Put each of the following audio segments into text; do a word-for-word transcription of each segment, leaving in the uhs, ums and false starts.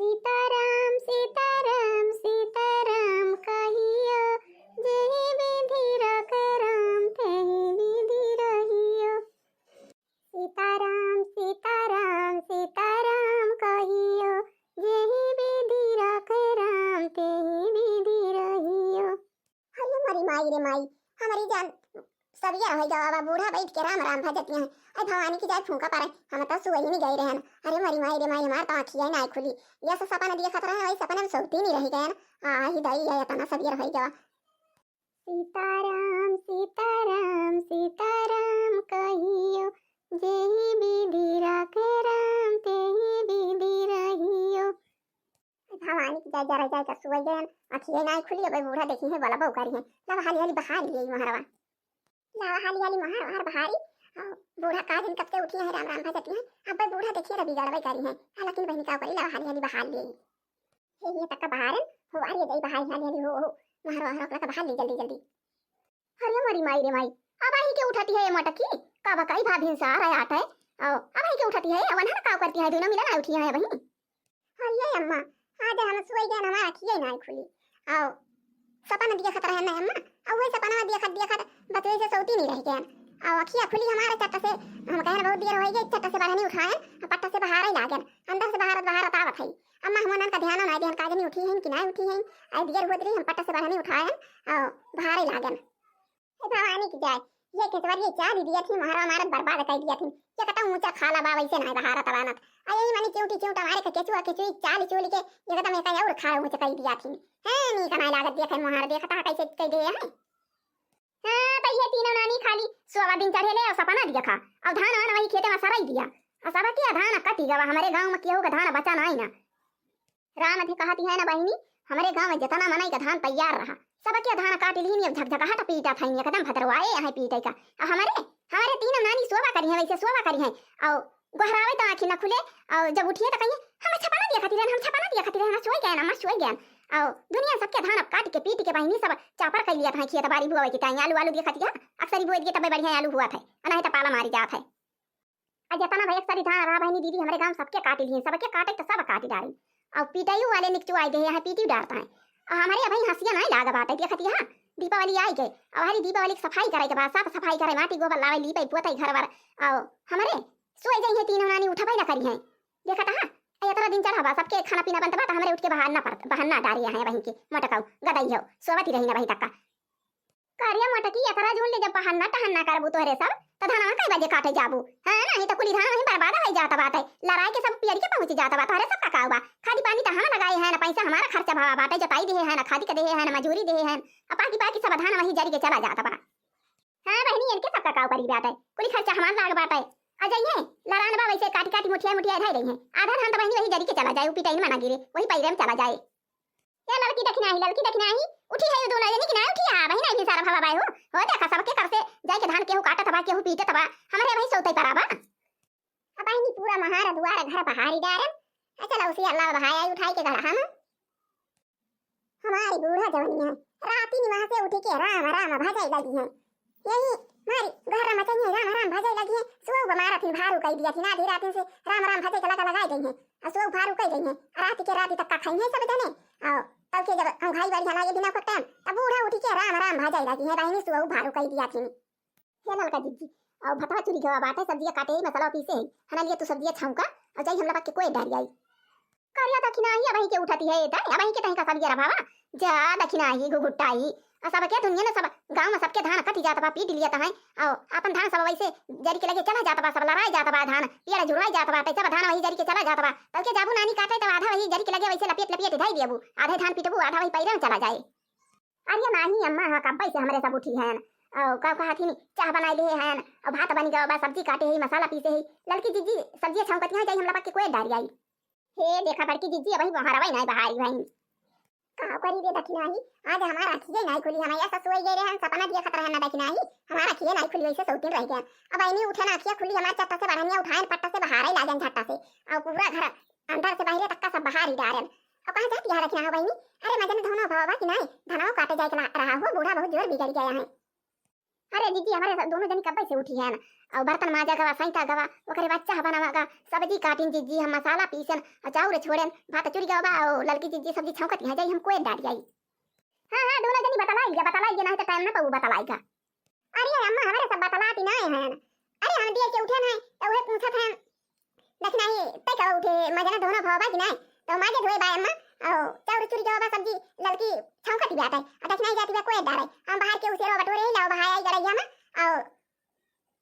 सीताराम, सीताराम, सीताराम कहियो, जेहि विधि रखे राम, तेहि विधि रहियो। सीताराम, सीताराम, सीताराम कहियो, जेहि विधि रखे राम, तेहि विधि रहियो। अरे मोरी माई रे माई, हमरी जान सबियर होइ गवा बा, बूढ़ा बैठ के राम राम भजत हैं। अरे भवानी की जाए फूंका पारे, हम तो सुबह ही नहीं गए रहन। अरे मोरी माई रे माई, हमार तो आँखिया ही ना खुली। जैसे सपना देखत रहे, वही सपना में सोती नहीं रह गए। आ ही दाई है, इतना सबियर होइ गवा। सीताराम, सीताराम, सीताराम कहियो, जेहि विधि रखे राम, तेहि विधि रहियो। भवानी की जाए, जरा जाए, कसुआ गए, आँखिया ही ना खुली, अब बूढ़ा देखी है, बोला बहू करी है। लावा हाली हाली बहार लिए महरवा। लावा हाली हाली महर वहर बहारी। अ, बूढ़ा का दिन कब के उठी है, राम राम भजती है। अब बूढ़ा देखिए रवि गड़बई करी है। हाँ, लेकिन बहनी का करी, लावा हाली हाली बहार लिए। हे, ये तक का बहारन, हो, अरे, दई बहारी हाली हाली, हो, हो, महर वहर ओकला का बहार ली जल्दी जल्दी। अरे मोरी माई रे माई, अब आई के उठती है ये मटकी, का बकाई भाभी सार आया आटा है। आओ, अब आई के उठती है, अब अनहर का करती है, दोनों मिला ना उठी है वहीं। अरे अम्मा, आज हम सोई गए, हमार अखिए ना खुली। आओ, सपना देखत रहे ना अम्मा, और वही सपना देखत देखत बस वैसे सोती नहीं रह गए। आओ, अखिया खुली हमारे चट्ट से, हम कहन बहुत देर हो गई, चट्ट से बढ़नी उठाए, पट्ट से बहार ही लागन, अंदर से बहारत बहारत आवत है। अम्मा हम उन्हन का ध्यान ना देहन, काज नहीं उठी है कि ना उठी है, आई देर होत रही, हम पट्ट से बढ़नी उठाए, आओ, बहार ही लागन। हे भवानी की जाए, ये केसवरिया चाल दिया थी, महरवा मारत बर्बाद कर दिया थी। ये कटा ऊंचा खाला बा, वैसे ना बहारत बानत। आ यही मनी चिउटी चिउटा मारे के केचुआ केचुई चाल चूल के एकदम एक और खाला ऊंचा कर दिया थी। हैं, नी कनाई लागत, देखे मोहर देखता कैसे कह गए हैं। हाँ, तो ये तीनों नानी खाली सोवा दिन चढ़े ले और सपना दिया खा। और धान वान वही खेते में सराई दिया। और सबके धान कटी गवा, हमारे गांव में केहू का धान बचा ना आई ना। राम अभी कहती है ना बहिनी, हमरे गाँव में जितना मनई का धान तैयार रहा, सबके धान काट लीन, अब झकझकाहट पीटत है, एकदम भतरवाए हैं पीटे का। आ हमरे, हमरे तीनों नानी सोवा करी हैं, वैसे सोवा करी हैं। और गोहरावे तो आँखी न खुले, और जब उठिए तो कहिए, "हम छपना दिया खातिर, हम छपना दिया खातिर, हम सोई गए, हम सोई गए।" और दुनिया सबके धान अब काट के पीट के बहिनी सब चापर कर लिया था, खेत बाड़ी बुआवे के टाइम आलू, आलू दिया खातिर, अक्सर ही बुए दिए तबे बढ़िया आलू हुआ था, नहीं तो पाला मारी जात है। आ जतना भैया सारी धान रहा बहिनी दीदी, हमरे गाँव सबके काट लिए, सबके काटे तो सब काट डारे। और पीटाइयो वाले निकचुआई दे हैं, पीटी डारता है। और हमारे अभी हंसिया नहीं लाग बाटे, देखत यहाँ दीपावली आई गए, अब हरी दीपावली की सफाई करे के बाद, साफ सफाई करे, माटी गोबर लावे, लीपे पोते घर वर। और हमारे सोए जाई है, तीनों नानी उठबे ना करी हैं। देखत हाँ, आ इतना दिन चढ़ा बा, सबके खाना पीना बनत बा, तो हमरे उठ के बहार ना पड़त, बहार ना डारे हैं वहीं के मोटकाऊ गदई हो, सोवत ही रही ना वहीं तक का। करिया मटकी, एकरा जून ले जब बहाना टहन ना करबू तोहरे सब, त धनवा कई बजे काटे जाबू? हाँ, नहीं त कुली धान वहीं बर्बाद होई जात बाटे, लड़ाई के सब पियरी के पहुँच जात बा, तोहरे सब का काऊ बा? खादी पानी त हम लगाए हैं ना, पैसा हमारा खर्चा भवा बाटे, जोताई देहे हैं ना, खादी के देहे हैं ना, मजूरी देहे हैं, अब बाकी बाकी सब धान वहीं जरी के चला जात बा। हाँ बहिनी, इनके सब का काऊ परी बाटे, कुली खर्चा हमार लाग बाटे। आ जाइए, लड़ान बा वैसे काटी काटी मुठिया मुठिया धई रही हैं, आधा धान त बहिनी वही जरी के चला जाए, ऊ पिटाइन में ना गिरे, वही पैरे में चला जाए। ए ललकी दखिनाही, ललकी दखिनाही, उठी है ये दोनों जनी कि ना उठी है? बहिन, अभी सारा भवा बाय हो। हो देखा, सबके कर से जाए के धान केहू काटत बा, केहू पीटत बा, हमरे अभी सौते परा बा। अब बहिनी पूरा महारा दुआर घर बहारी डारन। ए चला उसी अल्लाह बहाया उठाई के गढ़ा हम। हमारी बूढ़ा जवनिया राती निवास से उठी के राम राम भजाई लगी है। यही मारी घर मचइया राम राम भजइ लगी है। सुअउ बमार हथिन, भारू कइ दिया थिन, आधी रातिन से राम राम भजइ के लगा लगाए गई हैं। अउ सुअउ भारू कइ गई हैं। राति के राति तक का खाई हैं सब जने। अउ तब के जब हम खाई बाड़ी हला ये बिना को टाइम, तब बूढ़ा उठी के राम राम भजइ लगी हैं। बहिनी सुअउ भारू कइ दिया थिन। हे ललका जिज्जी, अउ भतवा चुरी गवा बाटे, सब्जिया काटे ही, मसाला पीसे ही। हना लिए तू सब्जिया छौंका, अउ जाई हम लपक के कोई डारी आई। करिया दखिनाही अबही के उठती है, ए दाई, अबही के तहीं का सब ये रभावा। जा दखिनाही, घुघुट्टाही। आ सबके दुनिया में सब गाँव में सबके धान कटि जात बा, पीट लियत हैं। अउ आपन धान सब वैसे जरी के लगे चला जात बा, सब लड़ाई जात बा, धान पियड़ा जुड़वाई जात बा, तै सब धान वही जरी के चला जात बा। तब के जाबू नानी काटे तब आधा वही जरी के लगे वैसे लपेट लपेट धाई दियबू, आधे धान पीटबू, आधा वही पैरे में चला जाए। अरे नाही अम्मा, हाँ कब्बे से हमरे सब उठी हैं। अउ का कहत ही, चाह बनाए लिए हैं, अउ भात बनी गवा बा, सब्जी काटे ही, मसाला पीसे ही। ललकी जिज्जी सब्जी छौंकती हैं, जाई हम लपक के कोई डारी आई। हे देखा बड़की जिज्जी, अबही मोहरवा ही नाई बहारी भई। का करी रे दखिनाही, आज हमार आँखिये नाई खुली, हम ऐसा सोई गए रहे, हम सपना देखत रहे ना दखिनाही, हमार आँखिये नाई खुली, वैसे सौतीन रह गए। अब ऐनी उठे ना आँखिया खुली, हमार चट्टा से बढ़निया उठाएन, पट्टा से बहारे लागेन झट्टा से, अउ पूरा घर अंदर से बाहरे तक का सब बहारी डारेन। अब कहाँ जाती है दखिनाही बहिनी? अरे मजन धनो भवा कि नाई, धनवा काटे जाए के ला-, रहा हो, बूढ़ा बहुत जोर बिगड़ गया है। अरे जिज्जी, हमरे सब दोनों जनी कब्बे से उठी हैं ना, अउ बर्तन माजा गवा, सैंता गवा, ओकरे बाद चाह बनावा गा, सब्जी काटिन जिज्जी, हम मसाला पीसन, अउ चाउर छोड़ेन, भात चुरि गवा बा, अउ ललकी जिज्जी सब्जी छौंकत हैं, जाई हम कोई डारी आई। हाँ, हाँ, दोनों जनी बतलाई गा, बतलाई गा, नाहीं तो टाइम ना पाऊ बतलाई गा। अरे अम्मा, हमरे सब बतलाती नाहीं हैं। अरे हम देर के उठेन हैं, तो उहे पूछत हैं। दखिनाही, तै कब उठे, मजना धोना भवा बा कि नाहीं? तो माजे धोए बा अम्मा, अउ चाउर चुरि गवा बा, सब्जी ललकी छौंकत बाटे, अउ दखिनाही जाती बा कोई डारे। हम बाहर के उसेरो बटोरे ही लाओ, बहाया ही गरैया में, अउ,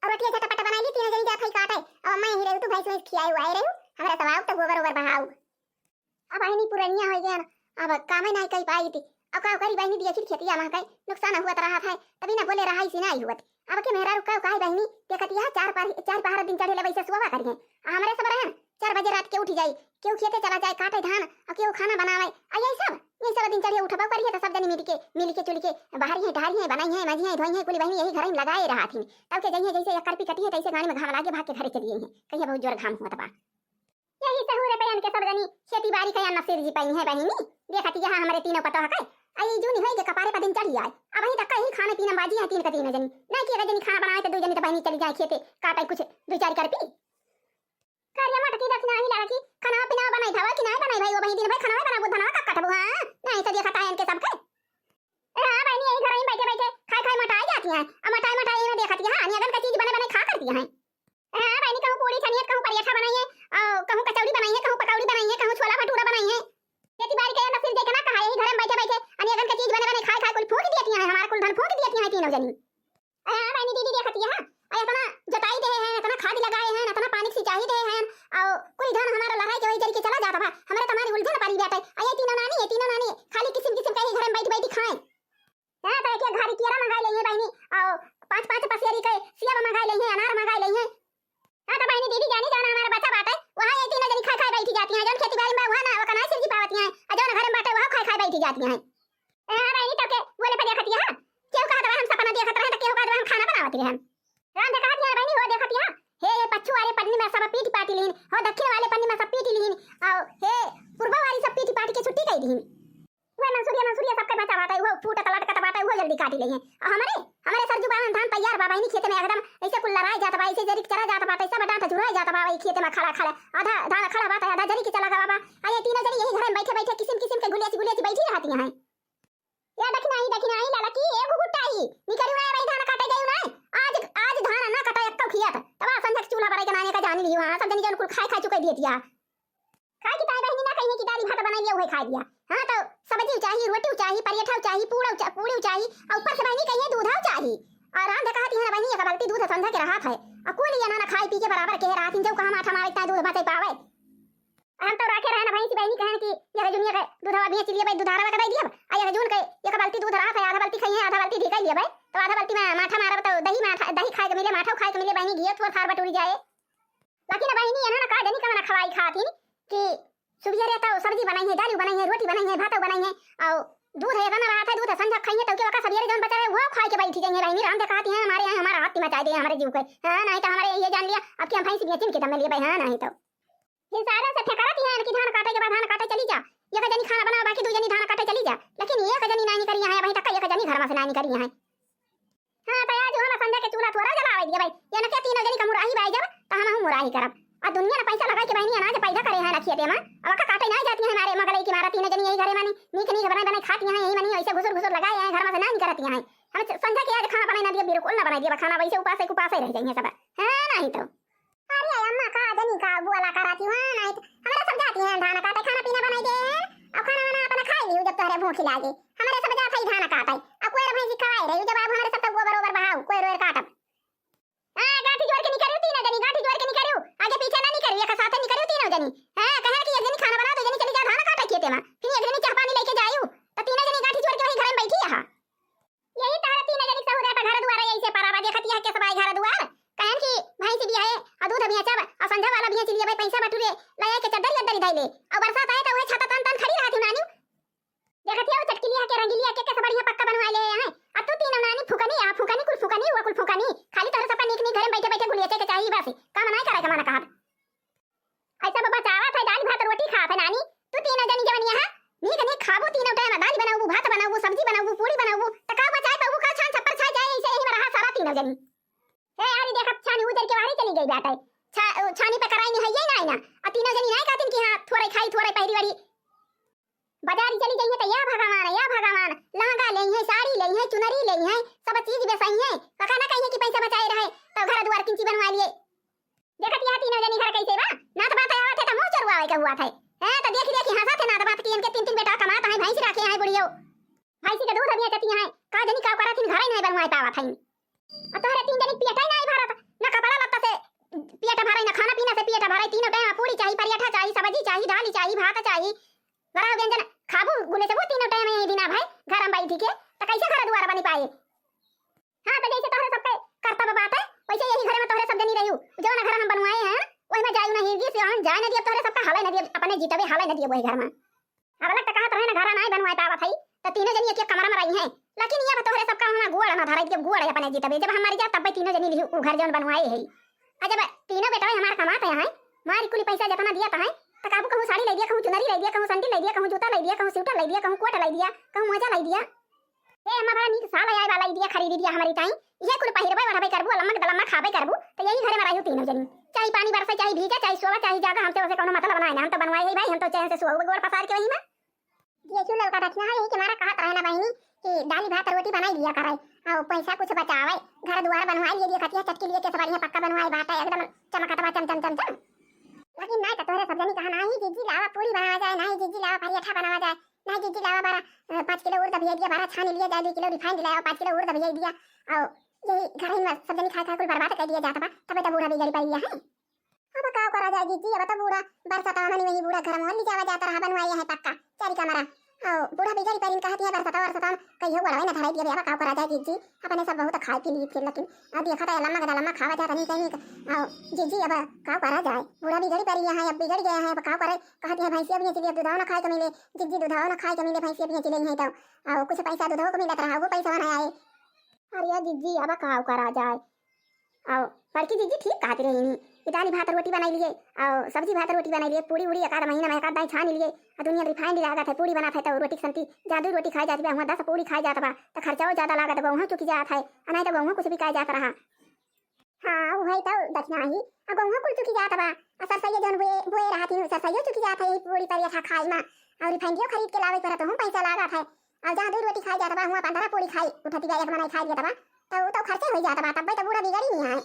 अउ रोटिया झटपट बनाई ली, तीनों जनी जात ही काटे, अउ अम्मा यहीं रहू, तू भैंस वैंस खियाए उआए रहू, हमरा सब आउ तो गोबर ओबर बहाऊ। अब बहिनी पुरनिया होइ गयन, अब कामे नाहीं कइ पाइत। अब का करी बहिनी, देखित खेतिया मा कइ नुकसान हुवत रहत है, तभी ना बोले रहाई सी नाहीं हुवत। अब के मेहरारू का कही बहिनी, देखत यह चार पार, चार पहर दिन चढ़े ले वैसे सुवा करिहैं। आ हमरे सब रहन, चार बजे रात के उठि जाई, केहू खेते चला जाए काटे धान, अउ केहू खाना बनावे। आ यही सब, यही सब दिन चढ़े उठबा करिहैं, तो सब जनी मिलि के, मिलि के चुलि के बहारिहैं, ढारिहैं, बनइहैं, मजिहैं, धोइहैं, कुलि बहिनी यही घरइ में लगाए रहत ही। तब के जइहैं जैसे एक करपी कटिहैं, तैसे गाड़ी में घाम लागे भाग के घरे चली अइहैं, कहिहैं बहुत जोर घाम हुवत बा। यही सहूर पयन के सब जनी खेती बारी कइ अन्न सिरजि पइहैं बहिनी। देखत यह हमरे तीनों पतोह कइ, अइ जूनी होइ के कपारे पर दिन चढ़ि आए। अबहीं तक कहीं खाने पीने बाजी हैं तीन क तीनों जनी। नाहीं कि एक जनी खाना बनाए तो दुइ जनी तो बहिनी चली जाए खेते, काटे कुछ दुइ चार करपी। का रे मोटकी, दखिनाही लड़की, खाना पीना बनाई धावा कि नाहीं बनाई भाई, वो बहिनी दिन भर खाना बनाबू, धनवा का कटबू, हाँ? नाहीं तो देखत है इनके सबके। ए, हाँ बहिनी, यही घरइ में बैठे बैठे खाए खाए मोटाए जाती हैं। अब मोटाए मोटाए यही में देखत है, हाँ, अनियगन का चीज बने बने खा करती हैं। हाँ बहिनी, कहूँ पूड़ी छनियत, कहूँ परेठा बनाइहैं, अउ कहूँ कचौड़ी बनाइहैं, कहूँ पकौड़ी बनाइहैं, कहूँ छोला भटूरा बनाइहैं। खेती बारी कइ अन्न सिरजि जाए के ना कहा, यही घरइ में बैठे बैठे अनियगन का चीज बने बने खाए खाए कुल फूंकि देती हैं, हमार कुल धन फूंकि देती हैं तीनों जनी। हाँ बहिनी, दीदी देखत यह, अउ एतना जोताई देहे हैं, एतना खाद लगाए हैं, एतना पानी सिंचाई देहे हैं, अउ कुल धान हमारा लहराई के वही जरि के चला जात बा। हमरे तो मारी उलझन परी बाटे। अउ ये तीनों नानी, ये तीनों नानी खाली किसिम किसिम के ही घरइ में बैठ बैठ खाएँ। हाँ, तो एक एक घारी केरा मंगाई लेइहैं बहिनी, अउ पाँच पाँच पसेरी के सेब मंगाई लेइहैं, अनार मंगाई लेइहैं। हाँ, तो बहिनी दीदी जानी जौन हमार बचा बाटे, वहाँ ये तीनों जनी खाए खाए बैठी जाती हैं। जौन खेती बारी में वहाँ ना, वका ना सिरजि पावती हैं, अउ जौन घरइ में बाटे, वहाँ खाए खाए बैठी जाती हैं। हाँ बहिनी, तो के बोले पे देखत यह, केहू कहत रहे हम सपना देखत रहे, तो केहू कहत रहे हम खाना बनावत रहे हम। राम देखत यह बहिनी, हो देखत यह, हे, हे पच्छू वाले पन्नी में सब पीट पाटी लीन, हो दक्षिण वाले पन्नी में सब पीट लीन, अउ हे पूर्वा वाली सब पीट पाटी के छुट्टी कइ दीन। वह मंसूरिया, मंसूरिया सबके बचा बाटे, वो फूटत लटकत बाटे, वो जल्दी काटी लेइहैं। अउ हमरे, हमरे सरजू बावन धान तैयार बा बहिनी, खेते में एकदम ऐसे कुल लहराए जात बा, ऐसे जरि के चला जात बाटे, सब डांठ झुराए जात बा, वही खेते में खड़ा खड़ा, आधा धान खड़ा बाटे, आधा जरि के चला गवा बा। अउ ये तीनों जनी यही घरइ में बैठे बैठे किसिम किसिम के गुलेची गुलेची बैठी रहती हैं। या दखिनाही, दखिनाही ललकी, ए घुघुटाई, निकरिउ ना, भाई धान काटे गइउ ना। आज, आज धान ना कटा एक्को खियत। तब आ संझक चूल्हा बरइ के नाने का जानी लियो, हाँ, सब जनी जौन कुल खाए खाए चुकइ दिए दिया। खाए की ताई बहिनी ना कहिहैं कि दाली भात बनाइ लिया, उहे खाइ लिया। हाँ, तो सब्जी चाही, रोटी चाही, परेठा चाही, पूड़ा चा-, पूड़ी चाही, अउ ऊपर से बहिनी कहिहैं दूध चाही। अउ राम देखत यह ना बहिनी, एक बाल्टी दूध संझा के रहत है। अउ कुल ये ना, ना खाए पी के बराबर के रहत, जब कहाँ माठा मारे, इतना दूध बचइ पावे। हम तो राखे रहन भैंसी बहिनी कहन कि यह जुनिया के दूधवा बेच लिए भाई, दुधारवा के दे दियब। आ यह जून के एक बाल्टी दूध रहत है, आधा बाल्टी खइहैं, आधा बाल्टी ढीका लिए भाई। तो आधा बाल्टी में माठा मारब तो दही माठा, दही खाए के मिले, माठा खाए के मिले बहिनी, घियो थोड़ा थार बटुरी जाए। लेकिन बहिनी एना ना का जनी कमना खवाई खातिन कि सुबेरे तो सब्जी बनाइहैं, दाल बनाइहैं, रोटी बनाइहैं, भात बनाइहैं, अउ दूध है एतना रहत है, दूध संझा खइहैं तो के ओका सवेरे जौन बचा रहे वो खाए के बैठी जइहैं बहिनी। राम देखत यह हमारे यहाँ हमारा हाथ मचाए दे हमरे जीव के। हाँ, नाहीं तो हमरे ये जान लिया अब कि हम भैंसी बेचिन के दम में लिए भाई। हाँ, नाहीं तो भिनसारे से फेकरत हैं कि धान काटे के बाद धान काटे चली जा, एक जनी खाना बनाओ, बाकी दू जनी धान काटे चली जा, लेकिन एक जनी नाहीं निकरी हैं, अबहीं तक एक जनी घर में से नाहीं निकरी हैं। हाँ, तो आज हम संझा के चूल्हा थोड़ा जलावे दिए भाई, ये न के तीनों जनी का मुराही बाई जब, तो हम हूँ मुराही करब। आ दुनिया ने पैसा लगाई के बहिनी अनाज पैदा करे हैं ना खेते में, अब का काटे नाहीं जाती हैं हमारे मगलई की मारा, तीनों जनी यही घरे मानी नीक नीक बनाए बनाए खाती हैं, यही मानी ऐसे घुसुर घुसुर लगाए हैं, घर में से नाहीं निकरती हैं। हम संझा के आज खाना बनाए ना दिए, बिल्कुल ना बनाए दिए, खाना वैसे उपासे उपासे रह जाइए सब। हाँ, नाहीं तो। अरे अम्मा, का जनी का बोला करती हूँ, नाहीं तो हमरे सब जाती हैं धान काटे, खाना पीना बनाई दे हैं, अउ खाना वाना अपना खाई लियो जब तोहरे भूख लागे। हमरे सब जात है धान काटे, अउ कोई भैंसी खवाई रही, जब अब हमरे सब तो गोबर ओबर बहाऊ, कोई रोएर काटब। हाँ, गांठी जोड़ के निकरियो तीनों जनी, गांठी जोड़ के निकरियो, आगे पीछे ना निकरियो, एक साथे निकरियो तीनों जनी। हाँ, कहे कि एक जनी खाना बनाओ, दू जनी चली जा धान काटे खेते में, फिर एक जनी चाह पानी लेके जाइयो, तो तीनों जनी गांठी जोड़ के वही घर में बैठी यहाँ। यही तहरा तीन जनी सहूरे पर घर दुआर ऐसे परा बा, देखत यह केस बाई घर दुआर। कहन कि भैंस भी है, अउ दूध भी है, चब, अउ संझा वाला भी है, चलिए भाई, पैसा बटुरे, ले आए के चद्दर यद्दर धइले। अउ बरसात आए तो वह छाता तन तन खड़ी रहत हूँ नानी। देखत यह चटकिलिया के रंगीलिया के केस बढ़िया पक्का बनवा ले हैं। अब तू तीनों नानी फुकनी, आ फुकनी, कुल फुकनी, वो कुल फुकनी। खाली तोहरे सबका नीक नीक घर में बैठे बैठे गुलिया के चाहिए बस, काम नाहीं करे के मन कहत। ऐसा बचावत है, दाल भात रोटी खात है नानी। तू तीनों जनी जवनिया है, नीक नीक खाबू तीनों टाइम, दाल बनाबू, भात बनाबू, सब्जी बनाबू, पूड़ी बनाबू, त का बचाए पाबू, का छान छप्पर छाए जाए, ऐसे यही में रहा सारा तीनों। जनी। ए, अरे देखा, छानी उजर के बाहरे चली गई बाटे। छा-, छानी पे कराई नहीं है, ये ना, ना। आ तीनों जनी नहीं कहतिन कि हाँ, थोड़े खाई, थोड़े पहिरी वरी। बाजारी चली गई है तो या भगवान, या भगवान, लहंगा लेइहैं, साड़ी लेइहैं, चुनरी लेइहैं, सब चीज बेसइहैं। कका ना कहिए कि पैसा बचाए रहे, तो घर दुआर किंची बनवा लिए। देखत या तीनों जनी घर कैसे बा, नात बात आवत है तो मुँह चोरवावे के हुआ था। हैं, तो देखि देखि हँसत है नात बात कि इनके तीन तीन बेटा कमात हैं, भैंस रखे हैं बुढ़ियो। भैंसी के दूध अभी चती हैं, का जनी का करत हिन, घरे नहीं बनवाए पावत हैं। आ तोहरे तीन जनी पेट ही नहीं भरत, ना कपड़ा लत्ता से पेट भरे, ना खाना पीना से पेट भरे। तीनों टाइम पूरी चाही, पराठा चाही, सब्जी चाही, दाल चाही, भात चाही, बड़ा व्यंजन खाबू गुले से वो तीनों टाइम यही दिना भाई घर में बैठी के, तो कैसे घर दुआर बनी पाए? हाँ, तो जैसे तोहरे सबके कर्तव्य बात है, वैसे यही घर में तोहरे सब जनी रहियो। जौन घर हम बनवाए हैं, वही में जायू ना हिरगी से हम जाए ना दिए, तोहरे सबका हाले ना दिए, अपने जीतबे हाले ना दिए वही घर में। अब अलग तो कहत रहे ना, घर नाई बनवाए पावत है, तो तीनों जनी एक एक कमरा में रही हैं। लेकिन ये अब तोहरे सबका हम गोड़ ना धराई, जब गोड़ है अपने जीतबे, जब हम मर जा तब तीनों जनी लिहू उ घर जौन बनवाए है। आ जब तीनों बेटवे हमार कमात हैं, मारी कुली पैसा जितना दिया है, तो काबू कहूँ साड़ी ले दिया, कहूँ चुनरी ले दिया, कहूँ सैंडल ले दिया, कहूँ जूता ले दिया, कहूँ स्वेटर ले दिया, कहूँ कोट ले दिया, कहूँ मोजा ले दिया। ए अम्मा, बड़ा नीक साल आए वाला, ई दिया खरीदी दिया हमारी ताई। इहे कुल पहिरबे ओढ़बे करबू, अलम्मा के दलम्मा खाबे करबू, तो यही घरे में रहू तीनों जनी। चाहे पानी बरसे, चाहे भीजे, चाहे सोवा, चाहे जागा, हमसे वैसे कोनो मतलब ना है ना। हम तो बनवाए ही भाई, हम तो चैन से सोऊ गोड़ पसार के वही में। ये क्यों ललका दक्षिणा है, यही के मारा कहत रहे ना बहिनी कि दाली भात रोटी बनाई लिया करे, और पैसा कुछ बचावे, घर दुआर बनवाए लिए दिया, खतिया चटकी लिए के सब बढ़िया पक्का बनवाए बाटे, एकदम चमकत बा चम चम चम चम। लेकिन नहीं तो तोहरे सब जनी कहा, "नहीं जीजी लावा पूरी बनावा जाए, नहीं जीजी लावा पराठा बनावा जाए।" नहीं जीजी लावा बारा, अ, पाँच किलो उर्द भिजाई दिया, बारा छानी लिया जाए, दुइ किलो रिफाइंड लावा, पाँच किलो उर्द भिजाई दिया। और यही घर ही में सब जनी खाए खाए कुल बर्बाद कर दिया जात बा, तबे तो बूढ़ा बिगड़ी पड़ी है। अब का करा जाए जीजी, अब तो बूढ़ा बरसतवा मनी वही बूढ़ा घर में ले जावा जाता रहा, बनवाई है पक्का चारी कमरा। और बूढ़ा बिगड़ी पड़ी कहती है बरसतवा, बरसतवा कहियो गोड़वे न धराई दिया, अब का करा जाए जीजी, अपने सब बहुत खाए पी लिए फिर, लेकिन अब देखा था लम्मा गदा लम्मा खावा जाता नहीं कहीं। और जीजी अब का करा जाए, बूढ़ा बिगड़ी पड़ी है, अब बिगड़ गया है, अब का करे, कहती है भैंसिया भी चलिए, दूधावा ना खाए के मिले, जीजी दूधावा ना खाए के मिले, भैंसिया भी चले हैं तो, और कुछ पैसा दूधवा को मिलत रहा, वो पैसा ना आए। अरे जीजी, अब का करा जाए? और बड़की जीजी ठीक कहत रही, कि दाली भात रोटी बनाई लिए, और सब्जी भात रोटी बनाई लिए, पूरी उड़ी एक आध महीना में एक आध दाई छान लिए, और दुनिया रिफाइंड लागत है, पूरी बनात है तो रोटी के संती जादू रोटी खाए जात बा, हुआं दस पूरी खाए जात बा, तो खर्चा ज्यादा लागत बा, वहाँ चुकी जात है, और नहीं तो वहाँ कुछ भी खाए जात रहा। हाँ, उहइ तउ दखिना ही। अब गहुँवा कुल चुकि जात बा। आ सरसइया जउन बोए, बोए रहत ही, सरसइयो चुकि जात है यही पूड़ी परियठा खाइ मा। अउर रिफाइंडियो खरीद के लावे परत, ओहू पैसा लागत है। अउर जहाँ दुइ रोटी खाइ जात बा, हुआँ पन्द्रह पूड़ी खाइ उठति बा, एक मनई खाइ लेत बा। तउ, तउ खर्चे होइ जात बा, तब्बे तउ बूढ़ा बिगड़ी नाहीं है।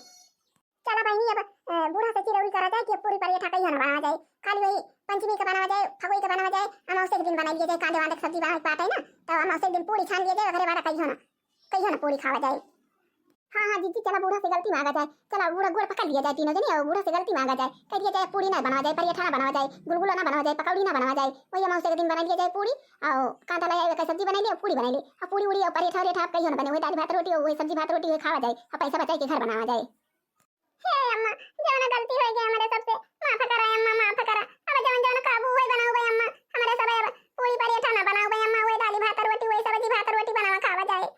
चला बहिनी, अब, अ, बूढ़ा से चिरौरी करा जाए कि अब पूड़ी परियठा कहियो न बनावा जाए। खाली वही पंचमी के बनावा जाए, फगुई के बनावा जाए, अमावसे के दिन बनाइ लिया जाए, कांदे वांदे के सब्जी बनावे के बात है ना, तउ अमावसे के दिन पूड़ी छान लिया जाए, ओकरे बाद कहियो न, कहियो न पूड़ी खावा जाए। हाँ, हाँ, जीजी, चला बूढ़ा से गलती माँगा जाए। चला बूढ़ा गोड़ पकड़ लिया जाए तीनों जने, अउर बूढ़ा से गलती माँगा जाए। कहि दिया जाए, पूड़ी ना बनावा जाए, परियठा ना बनावा जाए, गुलगुला ना बनावा जाए, पकौड़ी ना बनावा जाए। वही अमावस्या के दिन बनाइ लिया जाए पूड़ी, अउर कांदा ले आए, ओकर सब्जी बनाइ ले, अउर पूड़ी बनाइ ले। अउर पूड़ी उड़ी, अउर परियठा उरियठा, अब कहियो ना बने। वही दाल भात रोटी, वही सब्जी भात रोटी, वही खावा जाए, अउर पैसा बचाइ के घर बनावा जाए। हे अम्मा, जवन गलती होइ गई हमरे सबसे, माफ करा अम्मा, माफ करा। अब जवन जवन काबू होइ बनाउबे अम्मा, हमरे सब अब पूड़ी परियठा ना बनाउबे अम्मा, वही दाल भात रोटी, वही सब्जी भात रोटी बनावा खावा जाए।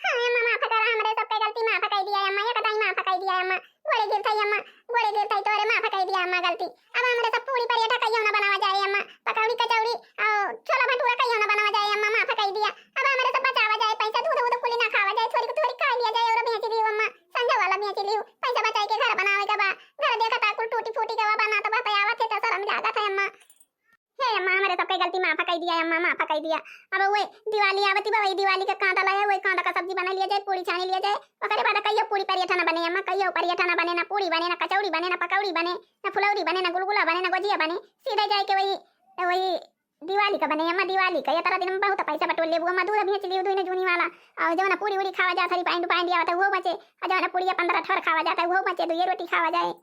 हाँ, अम्मा, माफ करा, हमरे सबके गलती माफ कइ दिया, अम्मा, एक दाई माफ कइ दिया, अम्मा। गोड़े गिरत ही, अम्मा, गोड़े गिरत ही, तोरे माफ कइ दिया, अम्मा, गलती। अब हमरे सब पूड़ी परियठा कहियो ना बनावा जाए, अम्मा। पकौड़ी, कचौड़ी, अउर छोला भटूरा कहियो ना बनावा जाए, अम्मा, माफ कइ दिया। अब हमरे सब बचावा जाए, पैसा दूध, दूध कुली ना खावा जाए, थोड़ी को थोड़ी खाइ लिया जाए, अउर बेचि लियो, अम्मा। संझा वाला बेचि लियो, पैसा बचाइ के घर बनावे के बा। घर देखा ता कुल टूटी फूटी के बा, बनात बा, आवत है तो शरम लागत है, अम्मा। हे अम्मा, हमरे सबके गलती माफ कइ दिया, अम्मा, माफ कइ दिया। अब वही दिवाली आवती बा, वही दिवाली के कांदा लाया, वही कांदा का सब्जी बनाइ लिया जाए, पूड़ी छानि लिया जाए, ओकरे बाद कहियो पूड़ी परियठा ना बने अम्मा, कहियो परियठा ना बने, ना पूड़ी बने, ना कचौड़ी बने, ना पकौड़ी बने, ना फुलौरी बने, ना गुलगुला बने, ना गोजिया बने, सीधे जाइके वही, वही दिवाली का बने अम्मा, दिवाली का। ये तरह दिन में बहुत पैसा बटोर लेबू अम्मा, दूध बेचि लियो, दुइने जूनी वाला, अउर जवन पूड़ी उड़ी खावा जात है, रिफाइंड उफाइंड आवत है, उहो बचे, अउर जवन पूड़िया पन्द्रह ठोर खावा जात है, उहो बचे, दुइये रोटी खावा जाए।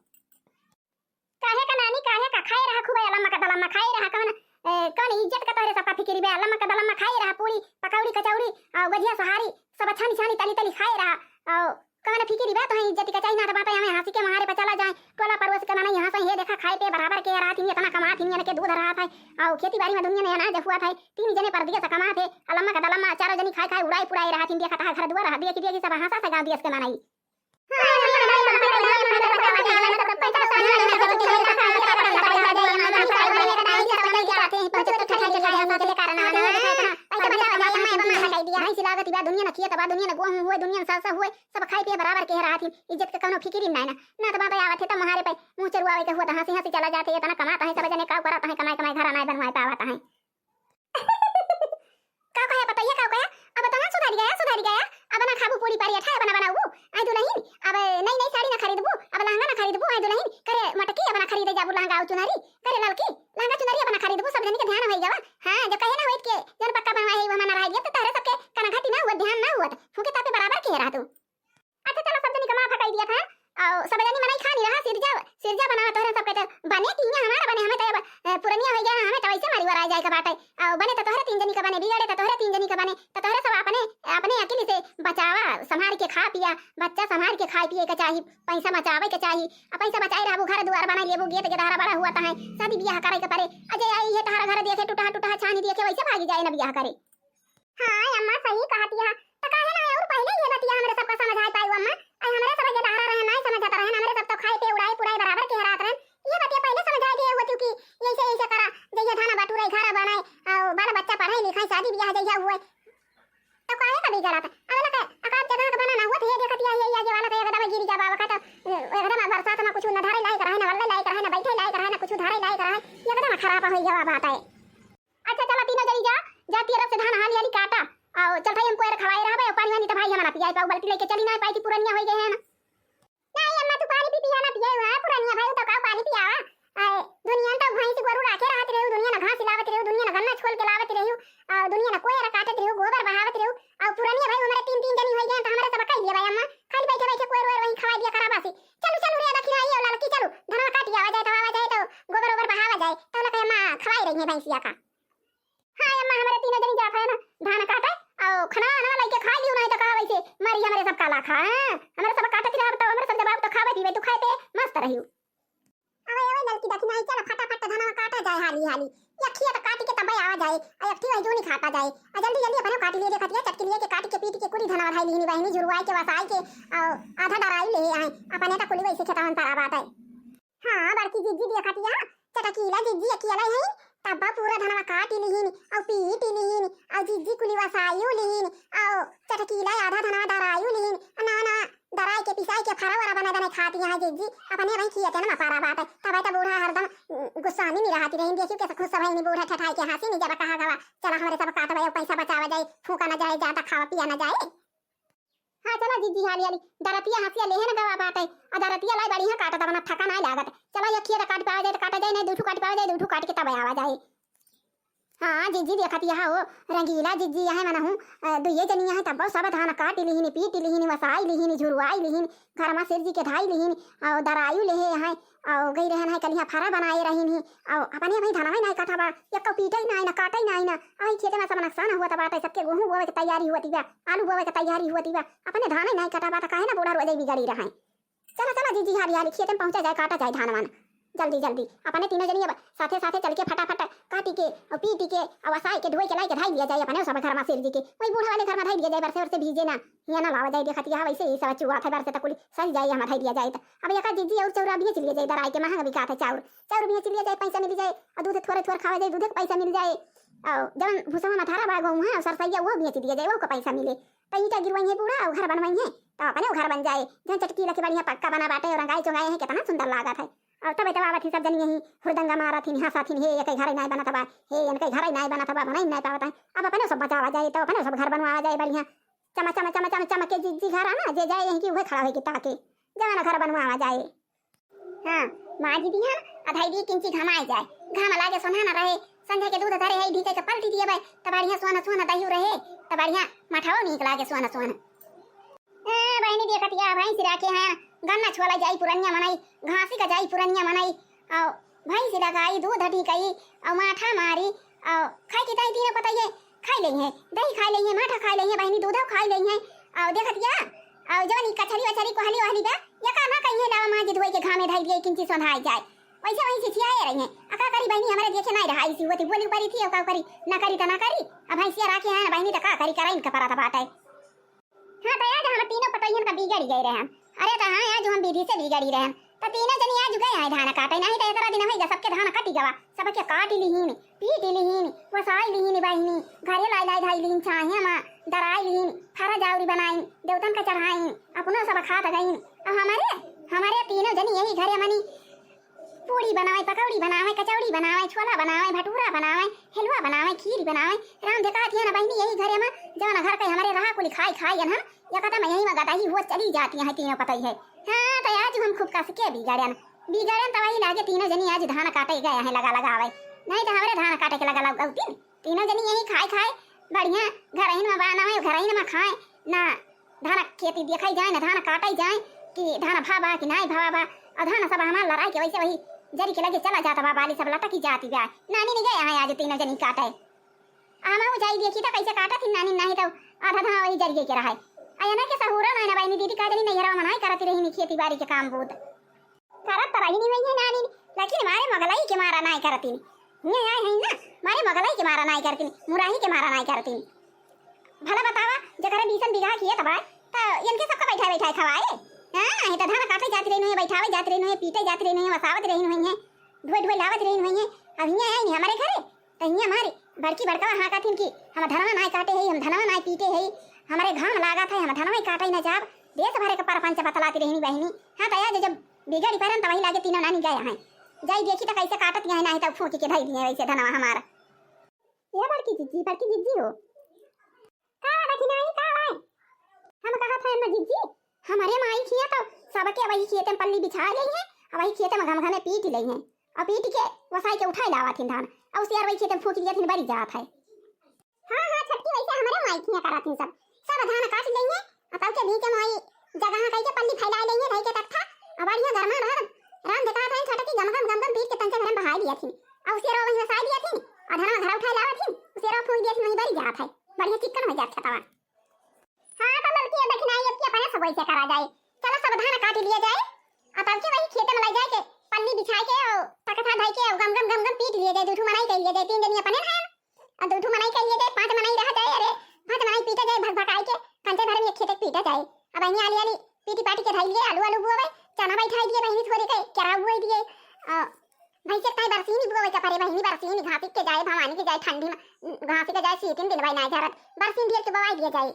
काहे का नानी, काहे का खाए रहा खूबे, अलम्मा का दलम्मा खाए रहा, कवन, ए, कवन इज्जत का तोहरे सबका फिकिरी बे, अलम्मा का दलम्मा खाए रहा, पूड़ी, पकौड़ी, कचौड़ी, अउर गजिया सोहारी, सब छानी छानी तली तली खाए रहा, अउर कवन फिकिरी बे तोहे इज्जत का, चाही ना तो बात है, हमें हँसी के मारे पे चला जाए, टोला पड़ोस के मनई यहाँ से ये देखा खाए पे बराबर के रहत ही, इतना कमात ही, इनके दूध रहत है, अउर खेती बाड़ी में दुनिया में अनाज हुआ था, तीन जने परदेस कमात है, अलम्मा का दलम्मा चारों जनी खाए खाए उड़ाए पुड़ाए रहत ही, देखा था घर दुआर रहा, देखी देखी सब हँसा से गाँव देश के मनई। लागत बा दुनिया न खेत बा, दुनिया न गोहूँ हुए, दुनिया न सरसों हुए, सब खाए पिए बराबर के रहत ही, इज्जत के कौनो फिकिर ही नाहीं ना। ना त बाबा आवत है त मुहारे पे मुँह चरुआवे के हुआ त हँसी हँसी चला जात है, इतना कमात है, सब जने का करत है, कमाए कमाए घर नाहीं बनवाए पावत है। का कहे बताइए, का कहे? अब तहन सुधर गया, सुधर गया। अब ना खाबू पूरी पारी अठाए बना बनाऊ। आई दुलहिन, अब नई नई साड़ी ना खरीदबू, अब लहंगा ना खरीदबू। आई दुलहिन, करे मटकी अब ना खरीदे जाबू लहंगा और चुनरी, करे ललकी लहंगा चुनरी अब ना खरीदबू। सब जनी के ध्यान होई गवा। हाँ, जब कहे ना होइत के जन पक्का बनवाए है वो मना रह गया तो तहरे सबके कना घटी ना हुआ, ध्यान ना हुआ, फूके तापे बराबर के रह तू। अच्छा चलो, सब जनी का माफ कई दिया था। और सब जनी मनई खानी रहा, सिरजा, सिरजा बनावा तोहरे सबके तो बने कि हियाँ हमारा बने, हमें तो अब, अ, पुरनिया हो गया ना, हमें तो वैसे मारी वराई जाए का बाटे। और बने तो तोहरे तीन जनी का बने, बिगड़े तो तोहरे तीन जनी का बने, तो तोहरे सब अपने, अपने अकेले से बचावा, संभाल के खा पिया, बच्चा संभाल के खाए पिए के चाही, पैसा बचावे के चाही। आ पैसा बचाए रहबू, घर दुआर बनाए लेबू, गेट गेदारा बड़ा हुआ तहां, शादी बियाह करे के पड़े। अजय आई है तहारा घर देखे, टूटहा टूटहा छानी देखे, वैसे भागी जाए ना बियाह करे। हाँ अम्मा, सही कहत हया। त काहे ना और पहिले ये बतिया हमरे सबका समझाए पाई अम्मा? आई हमरे सब गेदहरा रहन, नाहीं समझत रहन, हमरे सब तो खाए पे उड़ाए पुड़ाए बराबर के हरात रहन। ये बतिया पहिले समझाए दिए होती कि ऐसे ऐसे करा, जइया धाना बटुरे, घर बनाए, और बाल बच्चा पढ़ाई लिखाई, शादी बियाह जइया हुए। तो काहे का बिगड़त? अब लगे अकाब जगह के बना ना हुआ, तो ये देखत या, ये, ये आगे वाला तो एकदम गिरी जाबा, का तो, एकदम बरसात में कुछ न धरे लायक रहे, न वल्ले लायक रहे, न बैठे लायक रहे, न कुछ धरे लायक रहे, एकदम खराब हो गया बात है। अच्छा चला तीनों जनी जा, जा तीरथ से धान हाली हाली काटा। आओ चल भाई हमको यार खवाए रहा भाई, पानी वानी तो भाई हम ना पियाए पाऊ, बल्टी लेके चली ना पाई थी, पुरनिया हो गए हैं ना। नहीं अम्मा तू पानी पी पिया ना पिए हुआ, पुरनिया भाई तो का पानी पियावा। आए दुनिया तो भैंस गोरू राखे रहत रही, दुनिया ना घास लावत रही, दुनिया ना गन्ना छोल के लावत रही, और दुनिया ना कोयर काटत रही, गोबर बहावत रही, और पुरनिया भाई हमारे तीन तीन जनी हो गए तो हमारे सब कह दिया भाई अम्मा, खाली बैठे बैठे कोयर वोयर वहीं खवाई दिया करा बासी। चलू चलू रे दखिना ये लड़की चलू, धनवा काटी आवा जाए तो आवा जाए तो गोबर ओबर बहावा जाए, तो लगे अम्मा खवाई रही है भैंसिया का। हाँ अम्मा, हमरे तीनों जनी जात है ना धान काटे, और खाना वाना लेके खा लियो, नहीं तो कहा वैसे मारी हमरे सब काला खा, हाँ? हमरे सब काटत रहा, तो हमरे सब जब आओ तो खावे पीवे, तू खाए पे मस्त रहियो। अबे ओए लड़की दखिना, चल फटाफट धनवा काटा जाए हाली हाली, एक खिया तो काटी के तबे आवा जाए, और एक खिया जोनी काटा जाए, और जल्दी जल्दी अपने काटी लिए, देखत ये चटकी लिए के काटी के पीट के कुली धनवा धाई लिहिनी बहिनी, झुरवाई के वसाई के, और आधा डराई ले आए, अपने तो कुली वैसे खेतवन पर आबाद है। हाँ, बड़की जिज्जी देखत या, चटकीला जिज्जी अकेला है, तब्बा पूरा धनवा काटी लिहिन, और पीटी लिहिन, और जिज्जी कुली वसायु लिहिन, और चटकीला आधा धनवा दरायु लिहिन, ना, ना, दराई के पिसाई के फरा वरा बना दने खाती यहाँ जिज्जी, अपने वहीं खियते ना मपारा बात है, तबे तो बूढ़ा हरदम, उम, गुस्सानी में रहती रही, देखियो कैसे खुश सब है, बूढ़ा ठठाई के हँसी नहीं जब कहा गवा, चला हमरे सब काटबे, पैसा बचावा जाए, फूका ना जाए, ज्यादा खावा पिया ना जाए। हाँ, चला जिज्जी हाली हाली, दरतिया हँसिया लेहे न गवा बाटे, आ दरतिया लाई बढ़िया काटत, अपना थका नाहीं लागत। चला, एक खिया काट पावा जाए तो काटा जाए, नहीं दू ठू काट पावा जाए, दू ठू काट के तब आवा जाए। हाँ, जिज्जी देखत यह हो, रंगीला जिज्जी यह मनहू, अ, दुइये जनी यह तब्बो सब धान काट लिहिन, पीट लिहिन, वसाई लिहिन, झुरवाई लिहिन, घर मा सिरजी के धाई लिहिन, और दरायु लेहे यह, और गई रहन है कलिया फरा बनाए रहिन ही, और अपने भाई धनवा नाहीं काटा बा, यक्को पीटे ही नाहीं ना, काटे ही नाहीं ना, अबही खेते मा सब नकसान हुआ बाटे, सबके गोहूँ बोवे के तैयारी हुआ बा, आलू बोवे के तैयारी हुआ बा, अपने धान ही नाहीं काटा बा, त काहे ना बूढ़ा रोजे बिगड़ी रहे। चला, चला, जिज्जी, हाली, हाली, खेते मा पहुँचा जाए, काटा जाए धान वान, जल्दी, जल्दी, अपने तीनों जनी अब साथे, साथे चल के फटाफट काटी के, और पीटी के, और वसाई के, धोई के, लाई के, धाई लिया जाए, अपने सब घर मा सिरजी के, वही बूढ़ा वाले घर मा धाई लिया जाए, बरसे, बरसे भीजे ना, हियाँ ना लावा जाए, देखत यह वैसे ही सब चुआ थे, बरसे तक कुली सही जाए, हम धाई लिया जाए, त अब यका जिज्जी और चौरा भी चिलिए जाए, दराई के महंग बिकात है चाउर, चाउर भी चिलिए जाए, पैसा मिल जाए, और दूध थोड़े थोड़े खावा जाए, दूध के पैसा मिल जाए, और जवन भूसा मा धारा बा गहूँ है, सरसैया, वो भी चिलिए जाए, वो का पैसा मिले। त ईंटा गिरवाई है बूढ़ा, और घर बनवाई है, त अपने घर बन जाए। जौन चटकीला के बढ़िया पक्का बना बाटे और रंगाई चोंगाई है, कितना सुंदर लागत है। और तबे तब आवत ही सब जनी यही हुरदंगा मारत ही, हँसत ही, हे, एके घर नाहीं बनत बा, हे, एनके घर नाहीं बनत बा, बनाई नाहीं पावत है। अब अपने सब बचावा जाए, त अपने सब घर बनवावा जाए बढ़िया। चमा, चमा, चमा, चमा, चमके जिज्जी घर आना, जे जाए यहीं की उहे खड़ा होई के ताके। जवाना घर बनवावा जाए। हाँ, माँ जी दिहन, अधाई दी किंची घमाए जाए। घाम लागे सोना न रहे, संझा के दूध धरे है, ढीके के पलटी दिए बे, त बढ़िया सोना सोना दही रहे, त बढ़िया मठाओ नीक लागे सोना सोना। ए, बहिनी देखत या, भैंस राखे हैं, गन्ना छोला जाई पुरनिया मनई, घासी का जाई पुरनिया मनई, और भैंस लगाई, दूध ढीकई, और माठा मारी, और खाए के दाई तीनों पतइये खाई लेइहैं, दही खाई लेइहैं, माठा खाई लेइहैं, बहिनी दूधो खाई लेइहैं। और देखत या, और जवन ई कचहरी वचहरी कोहली वहली बा, या का ना कहिए लावा माँ जी धोई के घामे धई दिए, किंची सोंधाई जाए। वैसे वहीं से छियाए रही हैं। आ का करी बहिनी, हमरे देखे नाहीं रहा, इसी होती बोली परी थी, और का करी, ना करी त ना करी। अब भैंसिया राखे हैं ना बहिनी, त का करी, कराइन का परत बात है। हाँ, त आज हम तीनों पतोहियन का बिगड़ गए रहे हम। अरे, त हाँ, आज हम विधि से बिगड़ी रहे हम। त तीनों जनी आज गए हैं धान काटे, नाहीं त इतना दिन होइगा, सबके धान कटी गवा, सबके काटी लिहीन, पीटी लिहीन, वसाई लीन बहिनी, घरे लाई लाई धाई लीन, छाहे मा दराई लीन, फरा जाउरी बनाइन, देवतन का चढ़ाइन, अपनो सब खात गइन। अब हमरे, हमरे तीनों जनी यही घरे मनी पूड़ी बनावे, पकौड़ी बनावे, कचौड़ी बनावे, छोला बनावे, भटूरा बनावे, हलवा बनावे, खीर बनावे। राम देखा थिया ना बहिनी, यही घरे मा जवन घर के हमरे रहा कुल खाई खाई हम, या कदम यही मा गदाही हुआ चली जाती है तीनों पतई है। हाँ, तो आज हम खूब कस के बिगड़न, बिगड़न तो वही लागे तीनों जनी आज धान काटे गए हैं लगा लगावे, नहीं तो हमरे धान काटे के लगा लगावतीन। तीनों जनी यही खाए खाए बढ़िया घरहिन में बनावे, घरहिन में खाए, ना धान खेती देखई जाए, ना धान काटई जाए कि धान भा बा कि नाई भा बा। और धान सब हमार लड़ाई के वैसे वही जरी के लगे चला जाता बा, बाली सब लटकी जाती बा। नानी नहीं गए हैं आज तीनों जनी काटे। आमा वो जाई देखी तो कैसे काटा थी नानी, नहीं तो आधा धान वही जरिए के रहा है। अयना के सहूरा नाई ना बहिनी दीदी, का जनी नैहरा में नाई करती रही नी खेती बाड़ी के काम बूत। करत त रही नहीं है नानी, लेकिन मारे मगलाई के मारा नाई करती। ये आए हैं ना, मारे मगलाई के मारा नाई करती, मुराही के मारा नाई करती। भला बतावा, जकरे बीसन बीघा खेत बा, त इनके सबका बैठा बैठा खवाए? हाँ, ये तो धान काटे जात रही नहीं, बैठावे जात रही नहीं, पीटे जात रही नहीं, वसावत रही नहीं है, ढोए ढोए लावत रही नहीं है। अब ये आई नहीं हमारे घरे, त हियाँ मारे बड़की बड़कवा हाँकत हिन कि हम धनवा नाई काटे हई, हम धनवा नाई पीटे हई, हमरे घाम लागत है, हम धनवा ही काटे न जाब। देश भरे के परपंच बतलाती रहनी बहिनी। हाँ, त आज जब बिगड़ी परन त वही लागे तीनों नानी गए हैं। जाई देखी त कैसे काटत गए, नाही त फूंकी के धई दिए वैसे धनवा हमार। ये बड़की जिज्जी, बड़की जिज्जी हो। का बा दखिनाई, का बा? हम कहा था ना जिज्जी, हमरे माई खिया तो सबके वही खेते में पल्ली बिछा गई है, अब वही खेते में घम घमे पीट गई है। और पीट के वसाई के उठाई लावा थी धान, और उसे यार वही खेते में फूंक दिया थी, बरी जात है। हाँ, हाँ, छोटकी वैसे हमरे माई खिया करा थी सब, सब धान काट लेंगे, और तब के बीच में वही जगह कई के पल्ली फैला लेंगे, रह के तख्ता, और बढ़िया गरमा भर राम देखा था छोटकी गम गम गम गम पीट के तंचे घर में बहाई दिया थी, और उसे रो वही वसाई दिया थी, और धनवा घर उठाई लावा थी, उसे रो फूंक दिया थी, वही बरी जात है, बढ़िया चिक्कन हो जात खेतवा। हाँ, तो ललकी अब दखिनाई अब की अपने सब वैसे करा जाए। चलो, सब धान काट लिया जाए, आ तब के वही खेते में ले जाए के पल्ली बिछाए के और तकथा धई के और गम गम गम गम पीट लिया जाए। दू ठू मनाई कर लिया जाए, तीन जनी अपने हैं, और दू ठू मनाई कर लिया जाए, पांच मनाई रह जाए। अरे, पांच मनाई पीटा जाए, भग भगाई के कंचे भरे में एक खेते पीटा जाए। अब अहियाँ आली आली पीटी पाटी के धई लिए, आलू आलू बुआवे, चना बैठाई दिए, बहिनी थोड़े के केरा बुआई दिए, अ, भैंसे के ताई बरसीनी बुआवे के परे, बहिनी बरसीनी घासी के जाए, भवानी के जाए, ठंडी में घासी के जाए, सीतिन दिन भाई ना झरत, बरसीन ढेर के बवाई दिए जाए।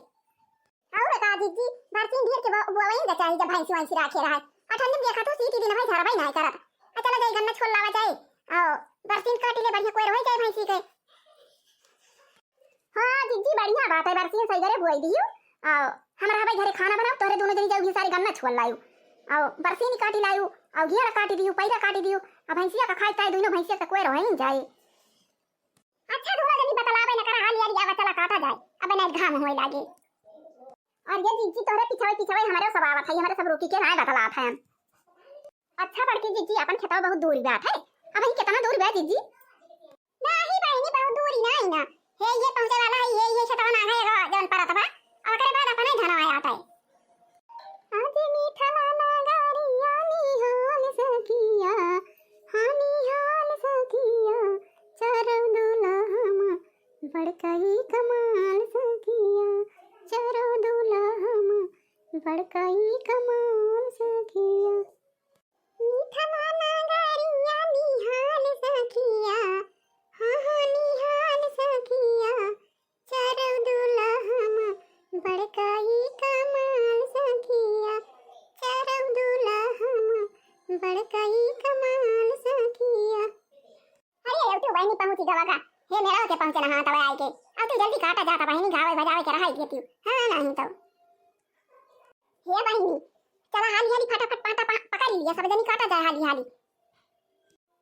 और का जिज्जी, बरसीन ढेर के बो-, बोवइन के चाही जब भैंसी वैंसी राखे रहे। आ ठंडी में देखा तू सीटी दिन भाई झरबई नाय करत। आ चला जाई गन्ना छोल लावा जाए। आओ, बरसीन काटी ले बढ़िया कोयर होई जाए भैंसी के। हाँ जिज्जी, बढ़िया बात है, बरसीन सही घरे बोई दियो। आओ, हमरा भाई घरे खाना बनाओ, तोहरे दोनों जनी जाओ घी सारी गन्ना छोल लायो। आओ, बरसीन काटी लायो, आओ घेरा काटी दियो, पैरा काटी दियो। आ भैंसिया का खाए ताए दोनों भैंसिया का कोयर होई जाए। अच्छा, दूनो जनी बतलावे न करा, हाली हाली आवा, चला काटा जाए, अबे नहीं घाम होए लागे। और ये जिज्जी तोहरे पिछवे पिछवे हमारे सब आवत है, हमारे सब रोकी के नाय बतलात है। अच्छा बड़की जिज्जी, अपन खेतवा बहुत दूर बात है, अब ही कितना दूर बा जिज्जी? नहीं बहिनी, बहुत दूर ही नहीं ना, हे ये पहुँचे वाला है, ये, ये खेतवा ना है एगो जौन परत बा, और ओकरे बाद अपने धनवा आता है। आज मिथला नगरिया निहाल सखिया, हाँ निहाल सखिया, चरौ दुलहम बड़काई कमाल सखिया, चरौ दुलहम बड़काई कमाल सखिया। मिथला नगरिया निहाल सखिया, हाँ, हाँ, निहाल सखिया, चरौ दुलहम बड़काई कमाल सखिया, चरौ दुलहम बड़काई कमाल सखिया। अरे, अरे, तू बहिनी पहुँची गवा का? हे मेरा के पहुँचे ना, हाँ, तब आए के। अब तू जल्दी काटा जाता बहिनी, गावे बजावे के रहाई के तू। हाँ, नहीं तो। हे बहिनी, चला हाली हाली फटाफट पाटा पा-, पकड़ लिया, सब जनी काटा जाए हाली हाली।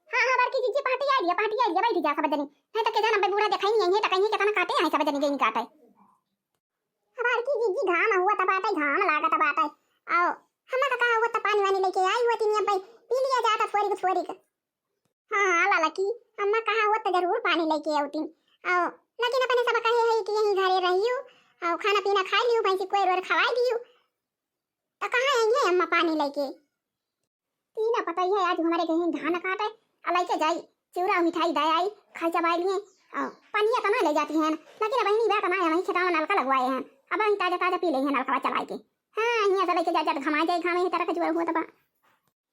हाँ, हाँ, बड़की जिज्जी, पहटी आ लिया, पहटी आ लिया, बैठ जा सब जनी। नहीं तो के जाना, बे बूढ़ा देखाई नहीं है, तो कहीं कितना काटे हैं सब जनी, गई काटे। बड़की जिज्जी, घाम हुआ त बाटे, घाम लागत बाटे। आओ, हम्मा का कहा हुआ त पानी वानी लेके आई हुआ तीन, अब पी लिया जाता थोड़ी थोड़ी। हाँ, हाँ, ललकी, अम्मा कहा हुआ त जरूर पानी लेके आउती। आओ, लेकिन अपने सब कहे है कि यहीं घरे रहियो, आओ, खाना पीना खाई लियो, भैंसी कोयर ओयर खवाई दियो। त कहाँ आई है अम्मा पानी लेके? तीना पतई है, आज हमारे कहीं धान काटे, आ लइके जाई, चिउरा और मिठाई दे आई, खाई चबाई लिए, और पनिया तो ना ले जाती हैं, लेकिन अब बहिनी बात ना है, वहीं खेतवा में नलका लगवाए हैं, अब वहीं ताजा ताजा पी ले हैं नलकवा चलाए के। हाँ, हियाँ से लइके जा, जा तो घमाए जाए, घामे है तरह का जुआ हुआ तबा।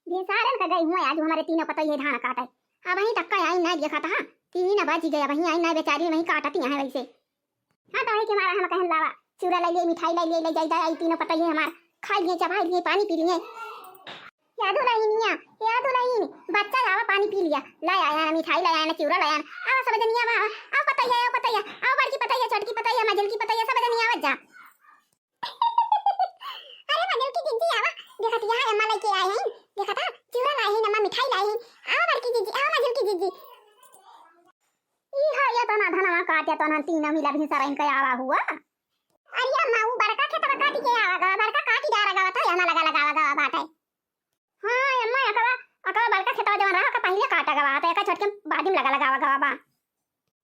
भेसारन का गई हुआ आज हमारे तीनों पतई है धान काटे, अब वहीं तक का आई नहीं देखा था, तीन बज गया, वहीं आई ना बेचारी, वहीं काटत यहाँ है वैसे। हाँ, तो वही के मारा हम कहन लावा, चिउरा लाई लिए, मिठाई लाई लिए, ले जाई दा, आई तीनों पतैया हमार खाई लिए, चबाई लिए, पानी पी लिए। या दुलहिनिया, या दुलहिन, बच्चा आवा, पानी पी लिया, लाई आया ना मिठाई, लाई आया ना चिउरा, लाई आया ना। आवा सब जनी आवा, आवा, आवा पतैया, आवा पतैया, आवा बड़की पतैया, छोटकी पतैया, मझिलकी पतैया, सब जनी आवा जा। अरे मझिलकी जिज्जी आवा, देखत यहाँ अम्मा लेके आए हैं, देखत हा, चिउरा लाए हैं, अम्मा मिठाई लाए हैं। आवा बड़की जिज्जी, आवा मझिलकी जिज्जी। ई है ये तो ना धनवा काटे तो ना तीनों मिला भी सरइन के आवा हुआ। अरे अम्मा, वो बड़का खेतवा काटी के आवा गवा, बड़का काटी डारा गवा था, यहाँ लगा लगावा गवा बाटे। हाँ अम्मा, अकवा, अकवा बड़का खेतवा जवन रहा, ओका पहिले काटा गवा था, एका छोटके बाद में लगा लगावा गवा बा।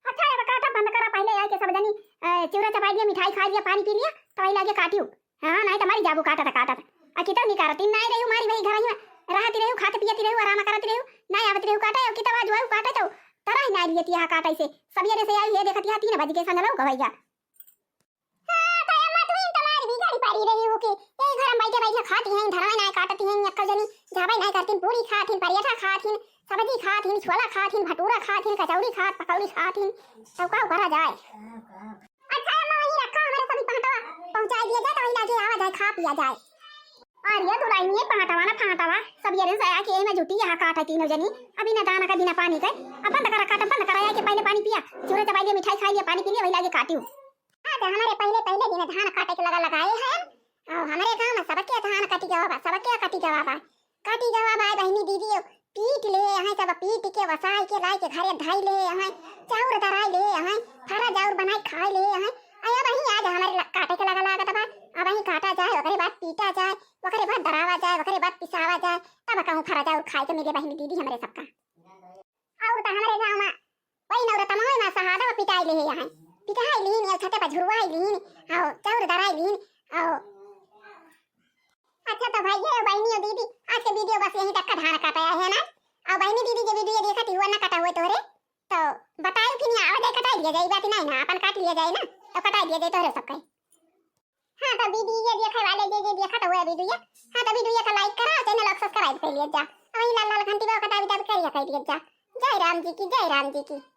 अच्छा, एका काटा बंद करा, पहिले आए के सब जनी, अ, चिउरा चबाई लिया, मिठाई खाई लिया, पानी पी लिया, तो वही लागे काटियो। हाँ, नहीं तो मरी जाबू काटत काटत। आ कितौ नहीं करती, नहीं रही मारी वही घर ही में रहती रही, खाते पियती रही, आराम करती रही, नहीं आवत रही काटे, अब कितौ आज वही काटे तो तरह ही नहीं लियती यहाँ काटे से। सवेरे से आई है, देखती है, तीन बज के संग लौक भैया। हाँ, तो अम्मा, तू ही तुम्हारी बिगाड़ी पारी रही हो कि यही घर में बैठे बैठे खाती हैं, धरवा ना काटती हैं, अक्का जनी झाबे ना करती, पूरी खाती, पराठा खाती, सब्जी खाती, छोला खाती, भटूरा खाती, कचौड़ी खात, पकौड़ी खाती, तब का करा जाए? अच्छा अम्मा, वहीं रखा, हमारे सभी पहटवा पहुँचाई दिया जाए, तो वही लागे आवा जाए, खा पिया जाए। अरे दुलहिनिया, पहटवा ना पहटवा, सवेरे से आके एमे जुटी यहाँ काटे तीनों जनी, अभी ना दाना का बिना पानी के, अब बंद करा काटा, बंद करा, आके पहिले पानी पिया, चिउरा चबाई लिया, मिठाई खाई लिया, पानी पी लिया, वही लागे काटियो। हाँ, तो हमारे पहिले, पहिले दिन धान काटे के लगा लगाए हैं। और हमारे गाँव में सबके धान कटी गवा बा, सबके कटी गवा बा। कटी गवा बा, बहिनी दीदी, पीट ले हैं सब, पीट के वसाई के लाई के घरे धाई ले हैं, चाउर दराई ले हैं, फरा चाउर बनाई खाई ले हैं। अया बहिनी, आज हमारे ल-, काटे के लगा लागत बा। अब वहीं काटा जाए, ओकरे बाद पीटा जाए, ओकरे बाद दरावा जाए, ओकरे बाद पिसावा जाए, तब कहूँ फरा चाउर खाए के मिले बहिनी दीदी हमरे सबका। और तो हमारे गाँव में वही नौरतमोय में सहादवा पिटाई ले हैं, पिटाई लीन, या छते पर झुरवाई लीन, आओ, चाउर दराई लीन, आओ। अच्छा तो भाई, ये बहिनी और दीदी, आज के video बस यहीं तक का धान काटा है ना। और बहिनी दीदी के video देखत हुआ ना कटा हुआ तोहरे, तो बताओ कि नहीं, आवा जाए कटाई लिया जाए, बात नहीं ना, अपन काट लिया जाए ना, तो कटाई लिया जाए तोहरे सबके। हाँ, तो video देखे वाले जे जे देखत हुए video, हाँ, तो video का like करा, channel को subscribe कर लिया जा, और वही लाल लाल घंटी पे कटा भी दब कर लिया जा। जय राम जी की, जय राम जी की।